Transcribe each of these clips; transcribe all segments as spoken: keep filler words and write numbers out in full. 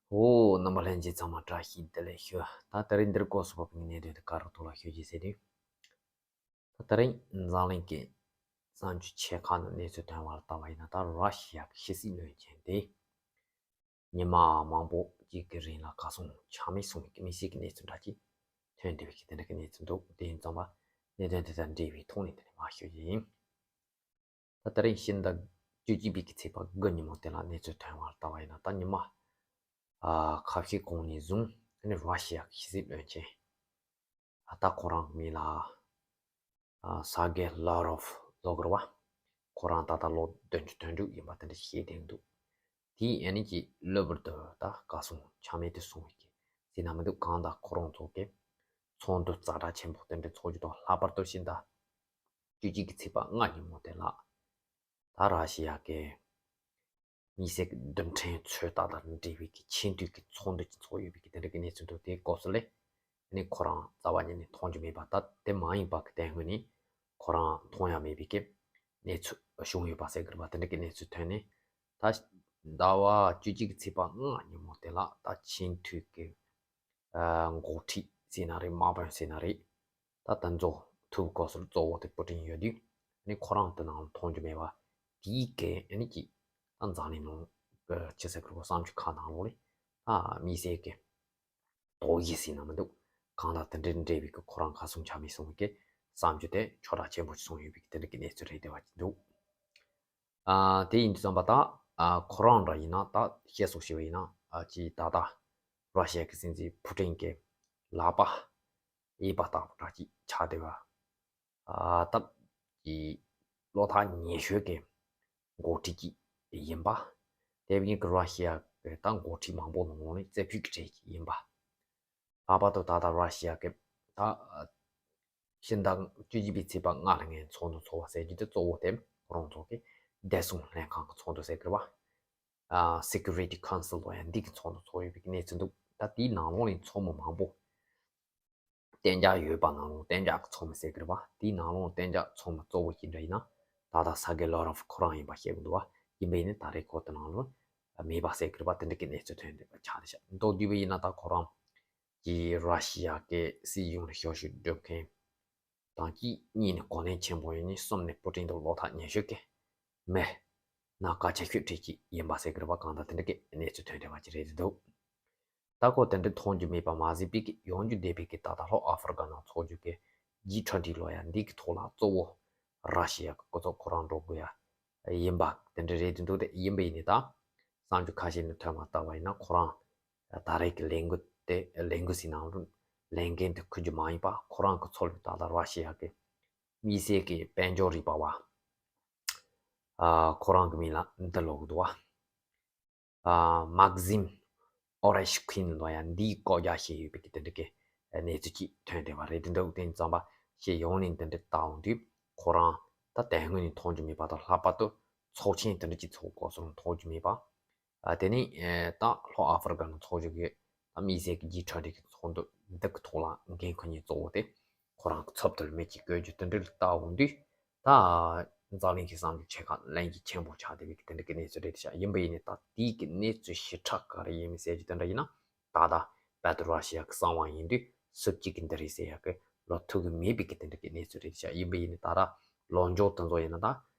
ཨོ། རྣམ་པ་ལྷན་རྒྱས་ཚང་མ་བཀྲ་ཤིས་བདེ་ལེགས་ཞུ། ད་དེ་རིང་འདིར་སྐོར་སུ་བབས་པའི་གནད་དོན་དེ་ག་རུ་ཐོག་ལ་ཤོད་ཀྱི་ཟེར་དུས། ད་དེ་རིང་འཛམ་གླིང་གི་གསར་འགྱུར་ཆེ་ཁག་ནང་གནས་ཚུལ་ཐོན་པ་ལ་ལྟ་བ་ཡིན་ན། ད་ར་ཤི་ཡ་གི་ཕྱི་སྲིད་བློན་ཆེན་དེ་ཉི་མ་མང་པོ་གཅིག་གི་རིང་ལ་གར་སོང་ཆ་མེད་སོང་བའི་དམིགས་བསལ་གྱི་གནས་ཚུལ་འདྲ་ཅིག་ཐོན་བསྡད་པའི་གི་དེ་འདྲ་གི་གནས་ཚུལ་འདུག་དེ་ཡིན་ཙང་པ་གནད་དོན་དེ་དང་འབྲེལ་བའི་ཐོག་ནས་དེ་ནས་མར་ཤོད་ཀྱི་ཡིན། ད་དེ་རིང་ཕྱི་ཟླ་བཅུ་གཅིག་པའི་གི་ཚེས་པ་དགུ་ཉིན་མོ་དེ་ལ་གནས་ཚུལ་ཐོན་པ་ལ་ལྟ་བ་ཡིན་ན། ད་ཉི་མ་ཨ་ཁ་ཤས་གོང་ནས་བཟུང་ཨ་ནི་ར་ཤི་ཡ་གི་ཕྱི་སྲིད་བློན་ཆེན། ཨ་ད་ཁོ་རང་གི་མིང་ལ་ཨ་སར་གེ་ལ་རོབ་ལབ་ཀྱི་རེད་བ། ཁོ་རང་ད་ལྟ་ལོ་བདུན་ཅུ་དོན་དྲུག་ཡིན་པ་དེ་འདྲ་བཤད་བསྡད་འདུག་དེའི་ཨ་ནི་གི་གློ་བུར་དུ་ད་གར་སོང་ཆ་མེད་དུ་སོང་བའི་གི་ཟེར་ན་མི་འདུག་གང་ལྟར་ཁོ་རང་ཚོ་གི་ཚོགས་འདུ་ཛ་དྲག་ཆེན་པོ་དེ་འདྲ་ཚོགས་རྒྱུ་དང་། ལྷག་པར་དུ་ཕྱི་ཟླ་བཅུ་གཅིག་གི་ཚེས་པ་ལྔ་ཉིན་མོ་དེ་ལ་ད་ར་ཤི་ཡ་གི་དམིགས་བསལ་གྱི་རྡུལ་ཕྲན་ཚོད་ལྟ་དང་འབྲེལ་བའི་གི་ཆེས་མཐོའི་གི་ཚོགས་འདུ་ཅིག་ཚོགས་ཡོད་པའི་གི་དེ་འདྲ་གི་གནས་ཚུལ་འདུག་དེའི་སྐབས་སུ་ལས་ནི་ཁོ་རང་རྩ་བ་ཉིད་ནས་མཐོང་རྒྱུ་མེད་པ། ད་དེ་མ་ཡིན་པ་གི་དེ་སྔོན་ནས་ཁོ་རང་མཐོང་ཡ་མེད་པའི་གི་གནས་ཚུལ་བྱུང་ཡོད་པ་ཟེར་གི་རེད་པ། དེ་འདྲ་གི་གནས་ཚུལ་ཐོན་ནས། ད་ཟླ་བ་བཅུ་གཅིག་གི་ཚེས་པ་ལྔ་ཉིན་མོ་དེ་ལ་ད་ཆེས་མཐོའི་གི་ཨ་འགོ་ཁྲིད་ཟེར་ན་རེད། དམག་དཔོན་ཟེར་ན་རེད། ད་དེ་ཚོ་ཐུག་སྐབས་སུ་གཙོ་བོ་དེ་པུ་ཏིན་ཡོད་དུས། ཨ་ནི་ཁོ་རང་དེ་ནང་མཐོང་རྒྱུ་མེད་པ། དེའི་གི་ཨ་ནི་གི་ད་འཛམ་གླིང་ནང་གི་ཅི་ཟེར་དགོས་རེད་པ། གསར་འགྱུར་ཁག་ནང་ལོགས་ལ་ད་དམིགས་བསལ་གི་དོགས་གཞི་ཟེར་ན་མི་འདུག་གང་ལྟར་དེ་འདྲའི་འབྲེལ་བའི་གི་ཁོ་རང་གར་སོང་ཆ་མེད་སོང་བའི་གི་གསར་འགྱུར་དེ་ཁྱོད་རང་ཆེན་པོ་ཞིག་སོང་ཡོད་པའི་གི་དེ་འདྲ་གི་གནས་ཚུལ་རེད་བསྡད་པ་ཅིག་འདུག་ཨ་དེ་ཡིན་དུས་ཙམ་པ་ད་ཨ་ཁོ་རང་འདྲ་ཡིན་ན། ད་བཤད་སྲོལ་ཞིག་ཡིན་ན། ཨ་ཅིག་ད་ལྟ་ར་ཤི་ཡ་གི་སྲིད་འཛིན་ཕུ་ཏིན་གྱི་ལག་པ་གཡས་པ་ལྟ་བུ་འདྲ་ཅིག་ཆགས་བསྡད་པ། ཨ་སྟབས་ཀྱིས་བློ་ཐག་ཉེ་ཤོས་ཀྱི་འགོ་ཁྲིད་ཅིག་ཡིན་པ། དེ་བཞིན་གྱི་ར་ཤི་ཡ་གི་ད་འགོ་ཁྲིད་མང་པོ་ནང་ནས་རྩེ་ཕུད་ཀྱི་གྲས་ཅིག་ཡིན་པ། ལྷག་པར་དུ་ད་ལྟ་ར་ཤི་ཡ་གི་ད་ཕྱི་ཟླ་བཅུ་གཅིག་པའི་ཚེས་པ་ལྔ་ལ་ངས་ཚོགས་འདུ་ཚོགས་པ་ཟེར་རྒྱུ་དེ་གཙོ་བོ་དེ་ཁོ་རང་ཚོ་གི་བདེ་སྲུང་ལྷན་ཁང་གི་ཚོགས་འདུ་ཟེར་གི་རེད་པ། ཨ་Security Council ལབ་ཡ་འདི་གི་ཚོགས་འདུ་ཚོགས་ཡོད་པའི་གནས་ཚུལ་འདུག་ད་དེའི་ནང་ལོགས་ནས་ཚོགས་མི་མང་པོ་གཏན་འཇགས་ཡོད་པ་ནང་ལོགས། གཏན་འཇགས་ཀྱི་ཚོགས་མི་ཟེར་གི་རེད་པ། དེའི་ནང་ལོགས་གཏན་འཇགས་ཚོགས་མི་གཙོ་བོ་ཅིག་འདྲ་ཡིན་ན་ད་ལྟ་སར་གེ་ལ་རོབ་ཁོ་རང་ཡིན་པ་བཤད་གི་འདུག་པ། ཡིན་པ་ཡིན་ན་ད་རེས་ཁོ་དེ་ནང་ལོགས་མེད་པ་ཟེར་གི་རེད་པ། དེ་འདྲ་གི་གནས་ཚུལ་ཐོན་བསྡད་པ་ཆགས་བསྡད་ཤག་མདོར་བསྡུས་པ་ཡིན་ན་ད་ཁོ་རང་གིས་ར་ཤི་ཡ་གི་སྲིད་གཞུང་ལ་ཞབས་ཞུ་སྒྲུབ་མཁན་དང་གཅིག་གཉིས་ནས་གོ་གནས་ཆེན་པོ་ཡིན། གཉིས་གསུམ་ནས་པུ་ཏིན་དང་བློ་ཐག་ཉེ་ཤོས་ཀྱི་མི་སྣ་གལ་ཆེ་ཤོས་གྲས་ཅིག་ཡིན་པ་ཟེར་གི་རེད་པ། གང་ལྟར་དེ་འདྲ་གི་གནས་ཚུལ་ཐོན་བསྡད་པ་ཅིག་རེད་འདུག་ད་ཁོ་དེ་འདྲ་མཐོང་རྒྱུ་མེད་པ་མ་ཟད་པའི་གི་ཡོང་རྒྱུ་བསྡད་པའི་གི་ད་ལྟ་ལྷོ་ཨ་ཧྥེ་རི་ཀ་ནང་འཚོགས་རྒྱུ་གི་ཇི་ཊུ་ཝེན་ཊི་ལབ་ཡ་འདི་གི་ཐོག་ལ་གཙོ་བོ་ར་ཤི་ཡ་གི་སྐུ་ཚབ་ཁོ་རང་འགྲོ་དགོས་ཡ་ཡིན་པ་དེ་འདྲ་རེད་འདུག་དེ་ཡིན་པ་ཡིན་ནའི་ད་གསར་འགྱུར་ཁ་ཤས་ནས་ཐོན་པ་ལྟ་བ་ཡིན་ན། ཁོ་རང་ད་རེས་ཀྱི་ལས་འགུལ་དེ་ལས་འགུལ་ཟེར་ན་རུང་ལས་འགན་དེ་འཁུར་རྒྱུ་མ་ཡིན་པ། ཁོ་རང་གི་ཚབ་ལ་ད་ལྟ་ར་ཤི་ཡ་གི་དམིགས་བསལ་གྱི་དཔལ་འབྱོར་རིག་པ་བ་ཨ་ཁོ་རང་གི་མིང་ལ་འདི་ལབ་གི་འདུག་པ། ཨ་མག་ཟིམ་ཨོ་རེ་ཤི་ཁིན་ལབ་ཡ་འདིས་བཀོད་རྒྱ་བྱས་ཡོད་པའི་གི་དེ་འདྲ་གི་གནས་ཚུལ་ཅིག་ཐོན་བསྡད་པ་རེད་འདུག་དེ་ཙམ་པ་ཞིག་ཡོང་ནས་འདི་འདྲ་ལྟ་འོང་དུས། ཁོ་རང་ད་དེ་སྔོན་ནས་མཐོང་རྒྱུ་མེད་པ་དང་། ལྷག་པར་དུ་ཚོགས་ཆེན་དེ་འདྲ་ཅིག་ཚོགས་སྐབས་སུ་མཐོང་རྒྱུ་མེད་པ། ཨ་དེ་ནས་ཨེ་ད་ལྷོ་ཨ་ཧྥེ་རི་ཀ་ནང་འཚོགས་རྒྱུ་གི་ད་དམིགས་བསལ་གྱི་ཇི་ཊུ་ཝེན་ཊི་གི་ཚོགས་འདུ་འདི་གི་ཐོག་ལ་འགན་འཁུར་མཁན་གཙོ་བོ་དེ་ཁོ་རང་གི་ཚབ་ཏུ་མི་གཅིག་བསྐོས་རྒྱུ་དེ་འདྲ་ལ་ལྟ་འོང་དུས། ད་འཛམ་གླིང་གི་གསར་འགྱུར་ཆེ་ཁག་ལན་གྱིས་ཆེན་པོ་ཆགས་བསྡད་པའི་གི་དེ་འདྲ་གི་གནས་ཚུལ་རེད་ཤག་ཡིན་པ་ཡིན་ནའི་ད་དེའི་གི་གནས་ཚུལ་ཞིབ་ཕྲ་ག་རེ་ཡིན་མིན་ཟེར་རྒྱུ་དེ་འདྲ་ཡིན་ན། ད་ལྟ་བར་དུ་ར་ཤི་ཡ་གི་གསང་བ་ཡིན་དུས་སུ་གཅིག་གིས་འདི་རེད་ཟེར་ཡ་གི་ལོ་ཐུག་གི་མེད་པའི་གི་དེ་འདྲ་གི་གནས་ཚུལ་རེད་ཤག་ཡིན་པ་ཡིན་ནའི་ད་ར་ལོ་འཇོག་དེ་ཚོ་ཡིན་ན་ད་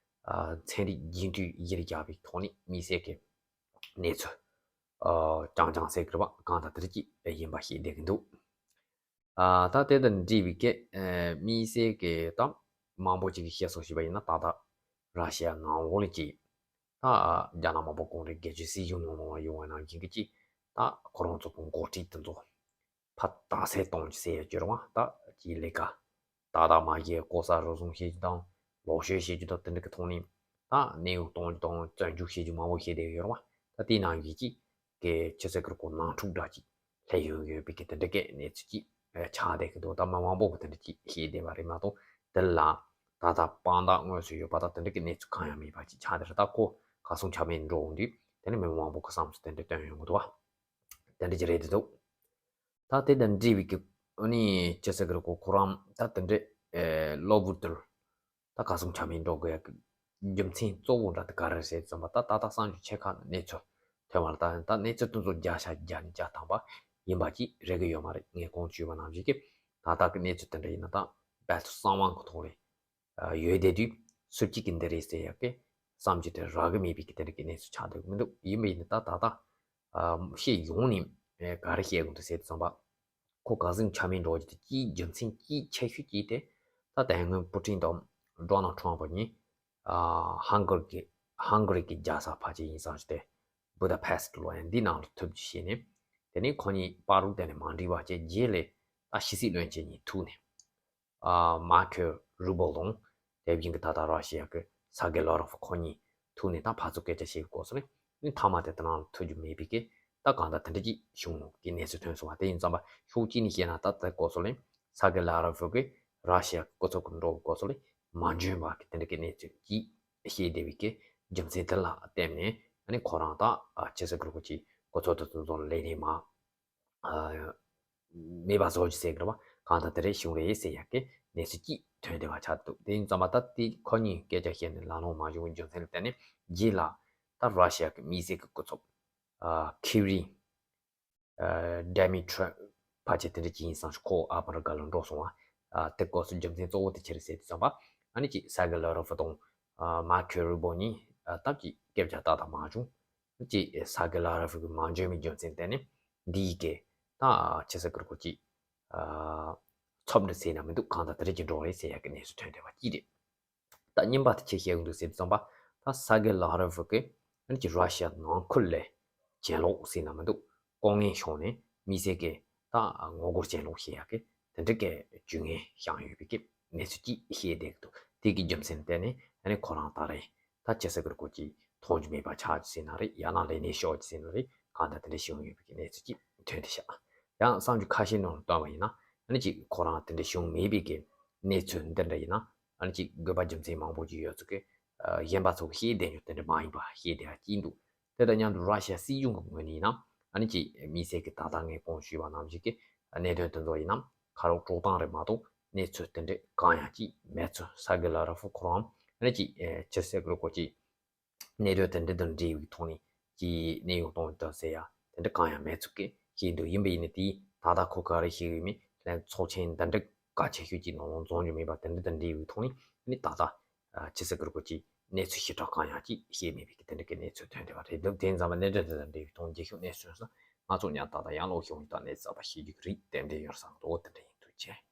ཨ་ཚན་རིག་རྒྱུན་མཐུད་གཞིར་བཞག་པའི་ཐོག་ནས་དམིགས་བསལ་གྱི་གནས་ཚུལ་ཨ་རྐྱང་རྐྱང་ཟེར་གི་རེད་པ། གང་ལྟར་དེ་འདྲ་ཅིག་ཡིན་པ་ཤེས་བསྡད་ཀྱི་འདུག་ཨ་ད་དེ་དང་འབྲེལ་བའི་གི་ཨ་དམིགས་བསལ་གྱི་ད་མང་པོ་ཅིག་གིས་བཤད་སྲོལ་ཞིག་ཡིན་ན། ད་ལྟ་ར་ཤི་ཡ་ནང་ལོགས་ལ་ཅིག་ད་རྒྱ་ནག་དམར་པོ་གོང་རིམ་སྒེར་གཅོད་སྲིད་གཞུང་ནང་ལོགས་ལ་ཡོང་བ་ནང་བཞིན་གྱི་ཅིག་ད་ཁོ་རང་ཚོ་གི་འགོ་ཁྲིད་དེ་ཚོ་ཕར་དག་སེལ་གཏོང་རྒྱུ་ཟེར་ཡ་ཅིག་ཡོད་རེད་པ། ད་ཅིག་ལས་ཀ་ཏག་ཏག་མ་བྱས། ལྐོག་ཟ་རུལ་སུངས་བྱེད་རྒྱུ་དང་། ལོག་སྤྱོད་བྱེད་རྒྱུ་དང་། དེ་འདྲ་གི་ཐོག་ནས་ད་གནས་དབྱུང་གཏོང་རྒྱུ་དང་བཙོན་འཇུག་བྱེད་རྒྱུ་མང་པོ་བྱས་བསྡད་ཡོད་རེད་པ། ད་དེའི་ནང་བཞིན་ཅིག་གི་ཅི་ཟེར་གི་རེད་གོ། ནང་འཁྲུག་འདྲ་ཅིག་སླེབས་ཡོང་གི་ཡོད་པའི་གི་དེ་འདྲ་གི་གནས་ཚུལ་ཅིག་ཨ་ཆགས་བསྡད་ཀྱི་འདུག་ད་མི་མང་པོ་གིས་དེ་འདྲ་ཅིག་བཤད་བསྡད་པ་རེད་མ་གཏོགས། དེ་ལ་ད་ལྟ་དཔང་རྟགས་དངོས་སུ་ཡོད་པ་དང་དེ་འདྲ་གི་གནས་ཚུལ་གང་ཡང་མེད་པ་ཅིག་ཆགས་བསྡད་རེད། ད་ཁོ་གར་སོང་ཆ་མེད་འགྲོ་འོང་དུས་དེ་ནི་མི་མང་པོ་གི་བསམ་ཚུལ་དེ་འདྲ་བཏོན་ཡོང་གི་འདུག་པ། དེ་འདྲ་ཅིག་རེད་འདུག་ད་དེ་དང་འབྲེལ་བའི་གི་ཨ་ནི་ཅི་ཟེར་གི་རེད་གོ། ཁོ་རང་ད་དེ་འདྲ་ཨེ་གློ་བུར་དུ་ད་གར་སོང་ཆ་མེད་འགྲོ་དགོས་ཡ་གི་རྒྱུ་མཚན་གཙོ་བོ་འདྲ་དེ་ག་རེ་རེད་ཟེར་ཙམ་པ། ད་ད་ལྟ་གསར་འགྱུར་ཆེ་ཁག་ནང་གནས་ཚུལ་ ཐོན་པ་ལ་ད་ད་གནས་ཚུལ་དེ་ཚོ་བརྒྱ་ཆ་བརྒྱ་ནས་བརྒྱ་ཐམ་པ་ཡིན་པ་ཅིག་རེག་གི་ཡོད་མ་རེད། ངས་གོང་ཞུས་པ་ནང་བཞིན་གྱི་ད་ལྟ་གི་གནས་ཚུལ་དེ་འདྲ་ཡིན་ན་ད་དཔལ་དུ་གསང་བ་གི་ཐོག་ལ་ཨ་ཡོད་བསྡད་དུས་སུ་གཅིག་གིས་འདི་རེད་ཟེར་ཡག་གི་བསམ་རྒྱུ་དེ་རག་གི་མེད་པའི་གི་དེ་འདྲ་གི་གནས་ཚུལ་ཆགས་བསྡད་ཀྱི་མི་འདུག་ཡིན་པ་ཡིན་ན་ད་ད་ལྟ་ཨ་ཤེས་ཡོང་ནས་ཨེ་ག་རེ་བཤད་དགོས་འདུག་ཟེར་དུས་ཙམ་པ། ཁོ་ག་ཟིག་འཆམ་མིན་འགྲོ་རྒྱུ་དེ་གཅིག་རྒྱུ་མཚན་གཅིག་ཆེ་ཤོས་གཅིག་དེ་ད་ལྟ་སྔོན་པུ་ཊིན་དང་ཌོ་ནལ་ཊམ་པ་གཉིས་ཨ་ཧང་གར་གི་ཧང་གར་གི་རྒྱལ་ས་ཕལ་ཆེར་ཡིན་ས་ཞིག་དེ་བུ་ད་པེ་སི་ཊི་ལོ་ཡང་འདི་ནང་ལ་ཐུག་རྒྱུ་བྱས་ནས། དེ་ནས་ཁོ་གཉིས་བར་དུ་དེ་ནས་མ་འགྲིག་པ་བྱས་རྗེས་ལ་ད་ཕྱི་སྲིད་བློན་ཆེན་གཉིས་ཐུག་ནས་ཨ་མར་ཁོ་རུ་བྷི་ལ་དང་དེ་བཞིན་གྱི་ད་ལྟ་ར་ཤི་ཡ་གི་སར་གེ་ལ་རོབ་ཁོ་གཉིས་ཐུག་ནས་ད་ཕར་ཚུར་སྐད་ཆ་བཤད་ཀྱི་སྐོར་སོགས་ནི་མཐའ་མ་དེ་དེ་ནང་ལ་ཐུག་རྒྱུ་མེད་པའི་གི་ད་གང་ལྟར་དེ་འདྲ་ཅིག་བྱུང་གི་གནས་ཚུལ་ཐོན་སོང་བ། དེ་ཡིན་ཙམ་པ་ཕྱོགས་གཅིག་ནས་བཤད་ན་ད་དེ་སྐོར་སོགས་ལ་སར་གེ་ལ་རོབ་གི་ར་ཤི་ཡ་གི་སྐུ་ཚབ་ཀྱི་འགྲོ་གི་སྐོར་སོགས་ལ་མ་འཇོན་པ་གི་དེ་འདྲ་གི་གནས་ཚུལ་ཅིག་བཤད་བསྡད་པའི་གི་རྒྱུ་མཚན་དེ་ལ་བརྟེན་ནས་ཨ་ནི་ཁོ་རང་ད་ཕྱི་སྲིད་ཀྱི་སྐོར་གྱི་སྐུ་ཚབ་དེ་ཚོ་ལས་ནས་མ། ཨ་མེད་པ་བཟོ་རྒྱུ་ཟེར་གི་རེད་བ། གང་ལྟར་དེ་རེད་བྱུང་རེད་ཟེར་ཡག་གི་གནས་ཚུལ་གཅིག་ཐོན་བསྡད་པ་ཆགས་འདུག་དེ་ཡིན་ཙམ་པ་ད་དེ་ཁོ་གཉིས་སྐད་ཆ་བཤད་ནས་ལམ་ལྷོང་མ་བྱུང་བའི་རྒྱུ་མཚན་ལ་བརྟེན་ནས་རྗེས་ལ་ད་ར་ཤི་ཡ་གི་དམིགས་བསལ་གྱི་སྐུ་ཚབ་ཨ་ཁི་རི་ཨ་ཌི་མི་ཊི་རོ་ཕལ་ཆེར་དེ་འདྲ་ཅིག་ཡིན་བསམ་ཞིག་ཁོ་ཨ་མི་རི་ཀ་ལ་འགྲོ་སོང་བ། ཨ་དེ་སྐོར་སུ་རྒྱུ་མཚན་གཙོ་བོ་དེ་ཆི་རེད་ཟེར་དུས་ཙམ་པ་ཨ་ནི་ཅིག་སར་གེ་ལ་རོབ་དང་ཨ་མར་ཁོ་རུ་བྷི་ལ་གཉིས་ཨ་སྟབས་ཀྱིས་སྐད་ཆ་ཏག་ཏག་མ་བྱུང་། ཅེས་སར་གེ་ལ་རོབ་ཀྱིས་མ་འཇོན་པའི་རྒྱུ་མཚན་བརྟེན་ནས་འདི་ཡི་གེ་ད་ཕྱི་སྲིད་ཀྱི་སྐོར་གྱི་ཨ་ཚོགས་འདུ་ཟེར་ན་མི་འདུག་གང་ལྟར་དེ་རིགས་ཀྱི་འགྲོ་རེད་ཟེར་ཡག་གི་གནས་ཚུལ་ཐོན་བསྡད་པ་གཅིག་རེད། ད་གཉིས་པ་དེ་ཆི་བཤད་ཀྱི་འདུག་ཟེར་དུས་ཙམ་པ་ད་སར་གེ་ལ་རོབ་ཀྱིས་ཨ་ནི་ཅིག་ར་ཤི་ཡ་ནང་ཁུལ་ལ་གྱེན་ལོག་ཟེར་ན་མི་འདུག་ལྐོག་རྔན་ཤོར་ནས་དམིགས་བསལ་གྱི་ད་ངོ་རྒོལ་གྱེན་ལོག་བྱེད་ཡག་གི་དེ་འདྲ་གི་ཇུས་ངན་བཞག་ཡོད་པའི་གི་གནས་ཚུལ་ཅིག་བཤད་བསྡད་ཀྱི་འདུག་དེ་གི་རྒྱུ་མཚན་བརྟེན་ནས་ཨ་ནི་ཁོ་རང་ད་རེས་ད་ཕྱི་སྲིད་ཀྱི་སྐོར་གྱི་མཐོང་རྒྱུ་མེད་པ་ཆགས་རྒྱུ་ཟེར་ན་རེད། ཡང་ན་ལས་གནས་ཤོར་རྒྱུ་ཟེར་ན་རེད། གང་ལྟར་དེ་འདྲ་བྱུང་ཡོད་པའི་གནས་ཚུལ་ཅིག་ཐོན་བསྡད་ཤག་ཡང་བསམ་རྒྱུ་ཁ་ཤས་ནང་བཏོན་པ་ཡིན་ན་ཨ་ནི་ཅིག་ཁོ་རང་དེ་འདྲ་བྱུང་མེད་པའི་གི་གནས་ཚུལ་འདི་འདྲ་ཡིན་ན་ཨ་ནི་ཅིག་དགོས་པ་རྒྱུ་མཚན་མང་པོ་ཅིག་ཡོད་ཚུལ་གི་གཞན་པ་ཚོ་གི་བཤད་བསྡད་རྒྱུ་དེ་འདྲ་མ་ཡིན་པ་བཤད་བསྡད་ཡ་ཅིག་འདུག་དེ་དང་མཉམ་དུ་ར་ཤི་ཡ་སྲིད་གཞུང་གི་ངོས་ནས་ཡིན་ན་ཨ་ནི་ཅིག་དམིགས་བསལ་གི་ད་ལྟ་ངས་གོང་ཞུས་པ་ནང་བཞིན་གི་གནད་དོན་དེ་ཚོ་ཡིན་ན་ཁ་རོག་དཀྲོག་སྟངས་རེད་མ་གཏོགས་གནས་ཚུལ་དེ་འདྲ་གང་ཡང་ཅིག་མེད་ཚུལ། སར་གེ་ལ་རོབ་ཁོ་རང་ཨ་ནི་ཅིག་ཕྱི་སྲིད་ཀྱི་སྐོར་གྱི་གནད་དོན་དེ་འདྲ་དང་འབྲེལ་བའི་ཐོག་ནས་ཀྱི་གནས་དབྱུང་གཏོང་ཐབས་ཟེར་ཡ་དེ་འདྲ་གང་ཡང་མེད་ཚུལ་གྱི་བཤད་འདུག་ཡིན་པ་ཡིན་ན་དེ་ད་ལྟ་ཁོ་ག་རེ་བཤད་ཡོད་མེད་ལན་ཚོགས་ཆེན་འདི་འདྲ་གལ་ཆེ་ཤོས་ཀྱི་ནང་ལ་འཛོམས་རྒྱུ་མེད་པ་དེ་འདྲ་དང་འབྲེལ་བའི་ཐོག་ནས་ནི་ད་ལྟ་ཕྱི་སྲིད་ཀྱི་སྐོར་གྱི་གནས་ཚུལ་ཞིབ་ཕྲ་གང་ཡང་ཅིག་བཤད་མེད་པའི་གི་དེ་འདྲ་གི་གནས་ཚུལ་ཐོན་བསྡད་པ་རེད་འདུག་དེ་ཙམ་པ་གནད་དོན་དེ་དང་འབྲེལ་བའི་ཐོག་རྒྱུན་ཞུགས་གནས་ཚུལ་སོགས་ང་ཚོ་ཉག་ཏག་ཏག་ཡང་ལོག་ཤོག་ཡིན་ད་གནས་ཚུལ་ཚགས་པ་ཤེས་རྒྱུ་གི་རེད། རྟེན་འབྲེལ་ཡོད་བསམ་འདུག་དེ་འདྲ་ཡིན། ཐུགས་རྗེ་ཆེ།